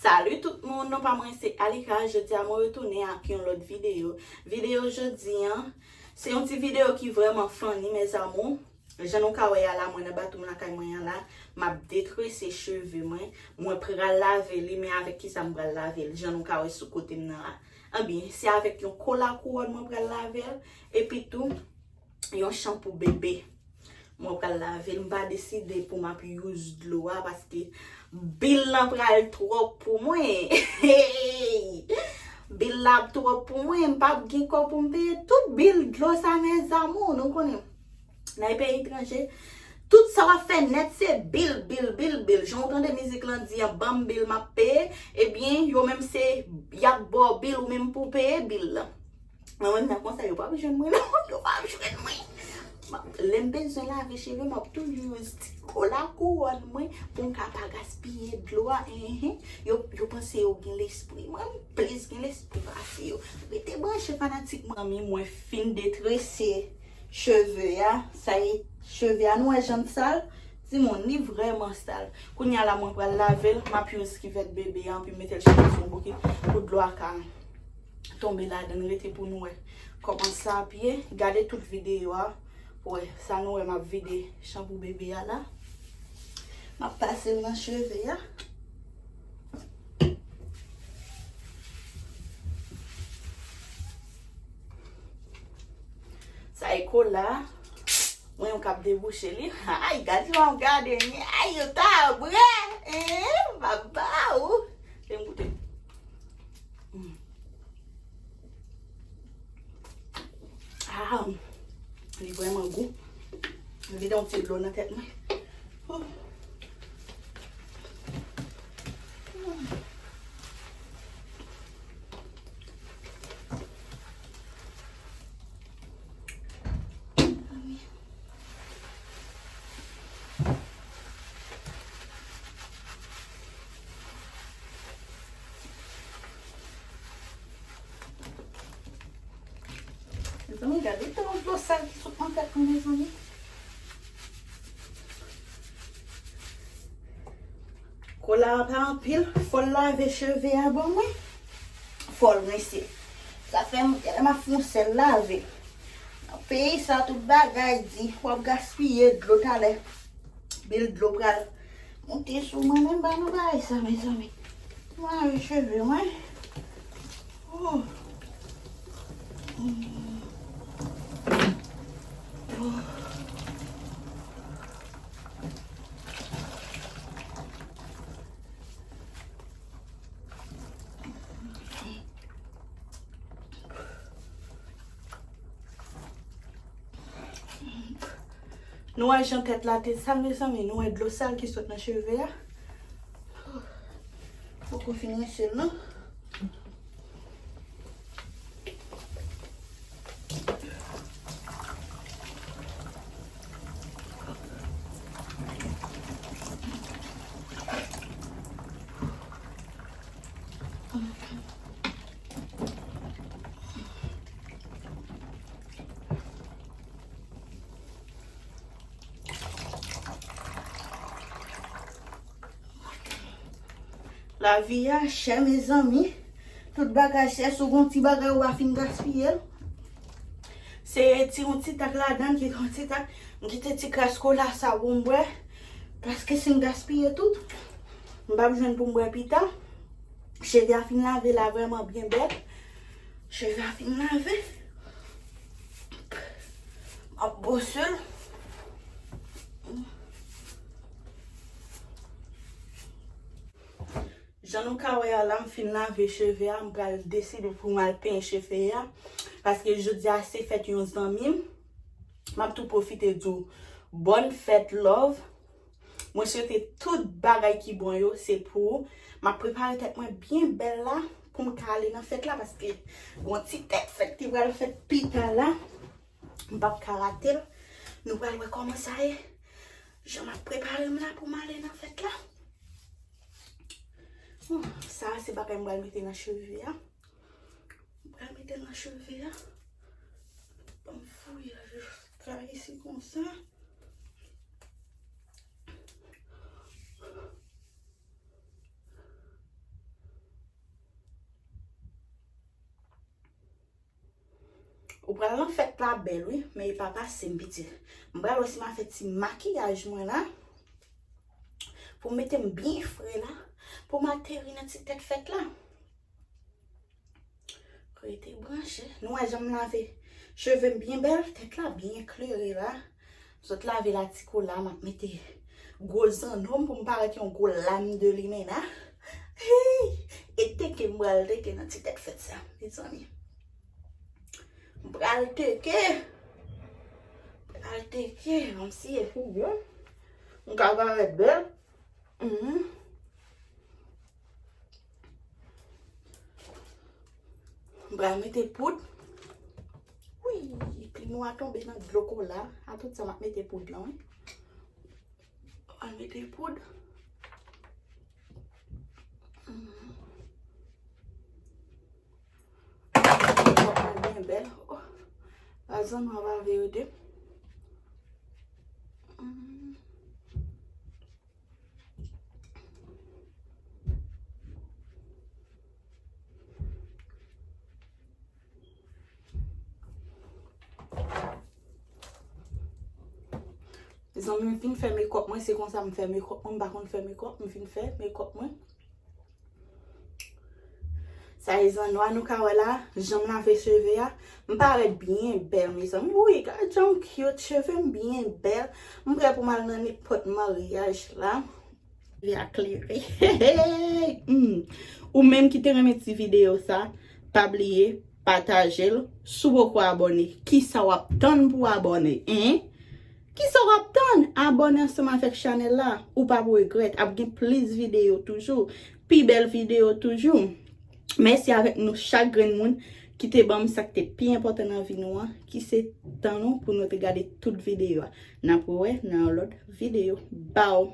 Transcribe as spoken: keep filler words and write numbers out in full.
Salut tout moun, non pa mwen se Alika. Jodi a mwen retounen ak yon lòt videyo. Videyo jodi an, se yon ti videyo ki vrèman funny, mes amours. Jan nou ka wè a la, mwen nan batou m lakay mwen an la, m ap detrese cheve mwen. Mwen pral lave li, men avèk kisa m pral lave l? Jan nou ka wè sou kote m nan la. Anbyen, se avèk yon kola kouwòn mwen pral lave l, epi tou yon chanpou bebe. Mwen pral lave l, m pa deside pou m ap use dlo a, paske bil lan pral twòp pou mwen. Hey! Bil la ap twòp pou mwen, m p ap gen kòb pou m peye tout bil dlo sa, mes amours, nou konnen. Nan peyi etranje, tout sa w ap fè nèt se bil, bil, bil, bil. Jan w tande mizik lan di an, "Ban m bil, m ap peye." Ebyen, yo menm se, y ap ba w bil, ou menm pou w peye bil lan. Mwen menm nan konsa, yo p ap jwenn mwen non, yo p ap jwenn mwen. Lè m bezwen lave cheve, m ap toujou use ti kola kouwòn mwen pou m ka pa gaspiye dlo a. Enhen. Yo, yo panse yo gen lespri. Mwen, m plis gen lespri pase yo. Rete branche fanatik mwen. Zanmi, mwen fin detrese cheve a. Sa e, cheve a, nou wè jan l sal? Timoun, li vrèman sal. Kounye a la, mwen pral lave l. M ap use kivèt bebe a, anpi m mete l chita sou yon bokit pou dlo a ka tonbe ladan l, rete pou nou wè kòman sa ap ye. Gade tout videyo a pou wè sa nou wè m ap vide chanpou bebe a la. M ap pase l nan cheve a. Sa e kola. Mwen yon k ap debouche li. Ay, gade jan w ap gade m. Ay, yo ta bre. Hein, baba ou. Fè m goute. Hmm. Ah, li vrèman gou. Vide yon ti dlo nan tèt mwen. Oh. Mezanmi, gade tan dlo sal ki sot nan tèt mwen, mezanmi. Kola a pa anpil, fò l lave cheve a ban mwen. Fò l rinse. Sa fè m, lè m ap fè yon sèl lave. Nan peyi sa, tout bagay di, w ap gaspiye dlo talè. Bil dlo pral monte sou mwen, menm pa nan bagay sa, mezanmi. Mwen lave cheve mwen. Oh. Nou wè jan tèt la te sal, mezanmi. Nou wè dlo sal ki sot nan cheve a. Poko fin rinse l non. Lavi a chè, mezanmi. Tout bagay chè, si w gen yon ti bagay, ou pa fin gaspiye l. Se ti, yon ti tak ladan, kite yon ti tak. M kite ti kras kola sa pou m bwè. Paske si m gaspiye tout, m p ap jwenn pou m bwè pita. Cheve a fin lave la, vrèman byen bèl. Cheve a fin lave. M ap bwose l. Jan nou ka wè a la, m fin lave cheve a, m pral deside pou m al penyen cheve a. Paske jodi a se fèt yon zanmi m. M ap tou pwofite di w bòn fèt, love. Mwen swete tout bagay ki bon yo, se pou ou. M ap prepare tèt mwen byen bèl la pou m ka ale nan fèt la, paske gon ti tèt fèt ki pral fèt pita la. M p ap ka rate l. Nou pral wè kòman sa ye. Jan m ap prepare m la pou m ale nan fèt la. Hmm, sa a se bagay m pral mete nan cheve a. M pral mete l nan cheve a. Ban m fouye l jiska isi konsa. Ou pral nan fèt la bèl, wi, men e pa pase m, pitit. M pral wè si m a fè ti makiyaj mwen la. Pou m mete m byen fre la. Pou m ateri nan ti tèt fèt la. Rete branche. Nou wè jan m lave cheve m byen bèl, tèt la byen klere la. M sot lave la ti kou la, m ap mete gwo zanno m pou m parèt yon gwo lam de limena. Hey! E teke m pral teke nan ti tèt fèt sa, mezanmi. M pral teke. M pral teke, kòmsi e figye m ka parèt bèl. Mhm. M pral mete poud. Wi, plim ou a tonbe nan dlo kola. A tout sa, m ap mete poud lan, wi. M pral mete poud. Mhm. Fòk mwen byen bèl. Oh. Pazan mwen va veye de. Mhm. Mezanmi, m fin fè mekòp mwen, se konsa m fè mekòp mwen, m pa konn fè mekòp, m fin fè mekòp mwen. Sa e zanno a nou ka wè la, jan m lave cheve a. M parèt byen bèl, mezanmi. Wi, gad jan m cute, cheve m byen bèl. M prè pou m al nan nenpòt maryaj la. Cheve a klere. Hmm. Ou menm ki te renmen ti videyo sa, pa bliye, pataje l. Si w poko abòne, kisa w ap tann pou w abòne, en? Kisa w ap tann? Abòne ansanm avèk chanèl la. Ou p ap regrèt. Ap gen plis videyo toujou. Pi bèl videyo toujou. Mèsi avèk nou chak grenn moun ki te ban m sa k te pi enpòtan nan vi nou an, ki se tan nou pou nou te gade tout videyo a. N ap wè nan yon lòt videyo. Baw!